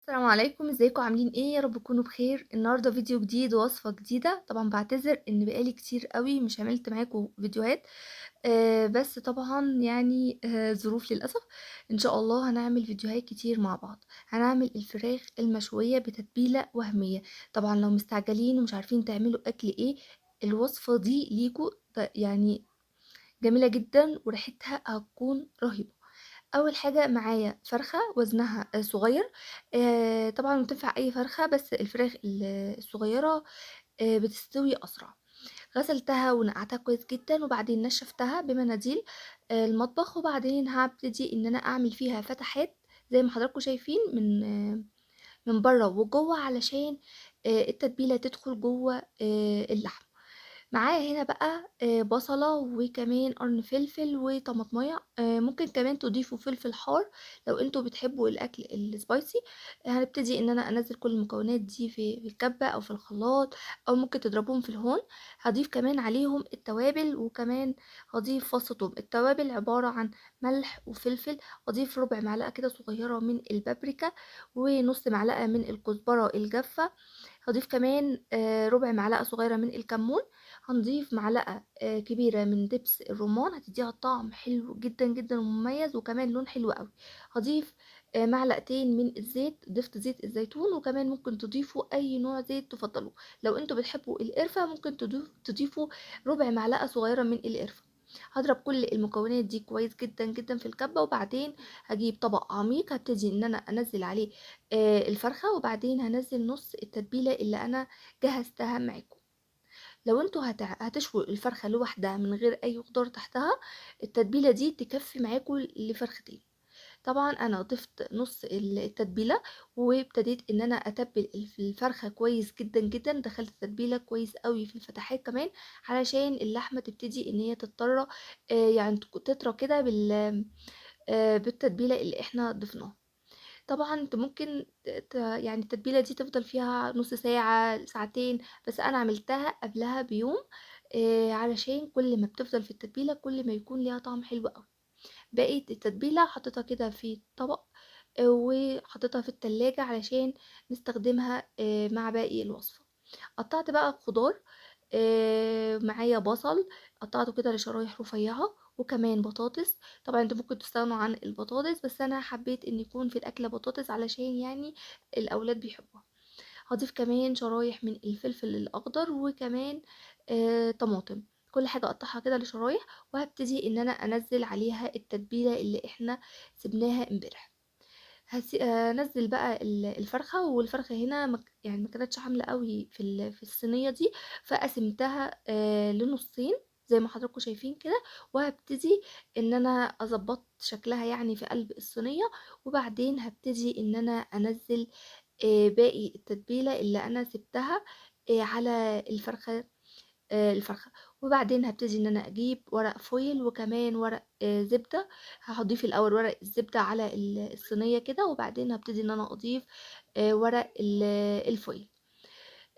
السلام عليكم، ازيكم؟ عاملين ايه؟ يا رب تكونوا بخير. النهارده فيديو جديد ووصفه جديدة. طبعا بعتذر ان بقالي كتير قوي مش عملت معاكم فيديوهات، بس طبعا ظروف للاسف. ان شاء الله هنعمل فيديوهات كتير مع بعض. هنعمل الفراخ المشويه بتتبيله وهمية. طبعا لو مستعجلين ومش عارفين تعملوا اكل ايه، الوصفة دي ليكوا جميلة جدا وريحتها هتكون رهيبة. اول حاجة معايا فرخة وزنها صغير، طبعا بتنفع اي فرخة، بس الفراخ الصغيرة بتستوي اسرع. غسلتها ونقعتها كويس جدا، وبعدين نشفتها بمناديل المطبخ، وبعدين هبتدي ان انا اعمل فيها فتحات زي ما حضراتكم شايفين من بره وجوه، علشان التتبيله تدخل جوه اللحم. معايا هنا بقى بصلة وكمان قرن فلفل وطماطمية، ممكن كمان تضيفوا فلفل حار لو انتوا بتحبوا الاكل السبايسي. هنبتدي ان انا انزل كل المكونات دي في الكبة او في الخلاط، او ممكن تضربوهم في الهون. هضيف كمان عليهم التوابل، وكمان هضيف فص ثوم. التوابل عبارة عن ملح وفلفل، هضيف ربع معلقة كده صغيرة من البابريكا ونص معلقة من الكزبرة الجافة، هضيف كمان ربع معلقة صغيرة من الكمون، هنضيف معلقة كبيرة من دبس الرمان هتديها طعم حلو جدا جدا ومميز، وكمان لون حلو قوي. هضيف معلقتين من الزيت، ضفت زيت الزيتون، وكمان ممكن تضيفوا اي نوع زيت تفضلوه. لو انتوا بتحبوا القرفة ممكن تضيفوا ربع معلقة صغيرة من القرفة. هضرب كل المكونات دي كويس جدا جدا في الكبة، وبعدين هجيب طبق عميق هبتدي ان انا انزل عليه الفرخة، وبعدين هنزل نص التتبيلة اللي انا جهزتها معاكم. لو انتوا هتشووا الفرخة لوحدها من غير اي خضار تحتها، التتبيلة دي تكفي معاكم لفرختين. طبعا انا ضفت نص التتبيلة وابتديت ان انا اتبل الفرخة كويس جدا جدا. دخلت التتبيلة كويس قوي في الفتحات كمان، علشان اللحمة تبتدي ان هي تتطرى، يعني تطرى كده بالتتبيلة اللي احنا ضفناها. طبعا انت ممكن التتبيلة دي تفضل فيها نص ساعة ساعتين، بس انا عملتها قبلها بيوم، علشان كل ما بتفضل في التتبيلة كل ما يكون ليها طعم حلو قوي. بقيت التتبيلة حطيتها كده في طبق، وحطيتها في التلاجة علشان نستخدمها مع باقي الوصفة. قطعت بقى خضار، معايا بصل قطعته كده لشرايح رفيعة، وكمان بطاطس. طبعا انتوا ممكن تستغنوا عن البطاطس، بس انا حبيت ان يكون في الاكلة بطاطس علشان الاولاد بيحبوها. هضيف كمان شرايح من الفلفل الاخضر، وكمان طماطم. كل حاجة اقطعها كده لشرايح، وهبتدي ان انا انزل عليها التتبيلة اللي احنا سبناها امبارح. هنزل بقى الفرخة، والفرخة هنا ما كانتش عاملة قوي في الصينية دي، فقسمتها لنصين زي ما حضراتكم شايفين كده، وهبتدي ان انا اظبط شكلها في قلب الصينية. وبعدين هبتدي ان انا انزل باقي التتبيلة اللي انا سبتها على الفرخة. وبعدين هبتدي ان انا اجيب ورق فويل وكمان ورق زبدة. هضيف الاول ورق الزبدة على الصينية كده، وبعدين هبتدي ان انا اضيف ورق الفويل.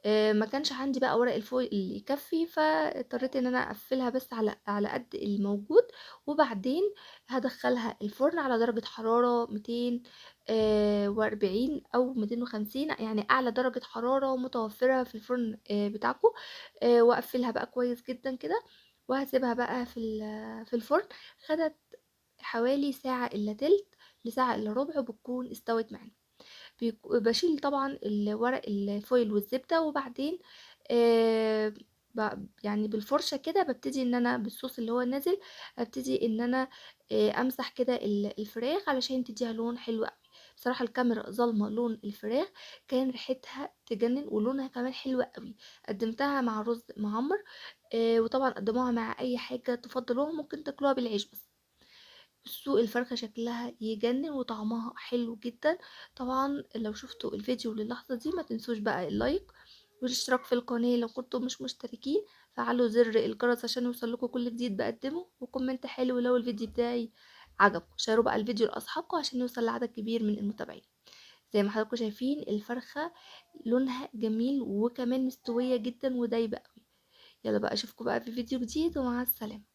ما كانش عندي بقى ورق الفويل اللي يكفي، فاضطريت ان انا اقفلها بس على قد الموجود. وبعدين هدخلها الفرن على درجة حرارة ميتين، وأربعين أو ميتين وخمسين، يعني أعلى درجة حرارة متوفرة في الفرن بتاعكم. وأقفلها بقى كويس جدا كده، وهسيبها بقى في الفرن. خدت حوالي ساعة إلا تلت لساعة إلا ربع وبتكون استوت معانا. بشيل طبعا الورق الفويل والزبدة، وبعدين بالفرشة كده ببتدي ان انا بالصوص اللي هو نازل ابتدي ان انا امسح كده الفراخ علشان تديها لون حلو قوي. بصراحة الكاميرا ظالمة لون الفراخ، كان ريحتها تجنن ولونها كمان حلو قوي. قدمتها مع رز معمر، وطبعا قدموها مع اي حاجة تفضلوها، ممكن تاكلوها بالعيش بس. بصوا الفرخة شكلها يجنن وطعمها حلو جدا. طبعا لو شفتوا الفيديو للحظة دي ما تنسوش بقى اللايك والاشتراك في القناة لو كنتم مش مشتركين، فعلوا زر الجرس عشان يوصل لكم كل جديد بقدمه، وكومنت حلو لو الفيديو بتاعي عجبكم. شيروا بقى الفيديو لاصحابكم عشان نوصل لعدد كبير من المتابعين. زي ما حضراتكم شايفين الفرخة لونها جميل وكمان مستوية جدا ودايبة قوي. يلا بقى اشوفكم بقى في فيديو جديد، ومع السلامة.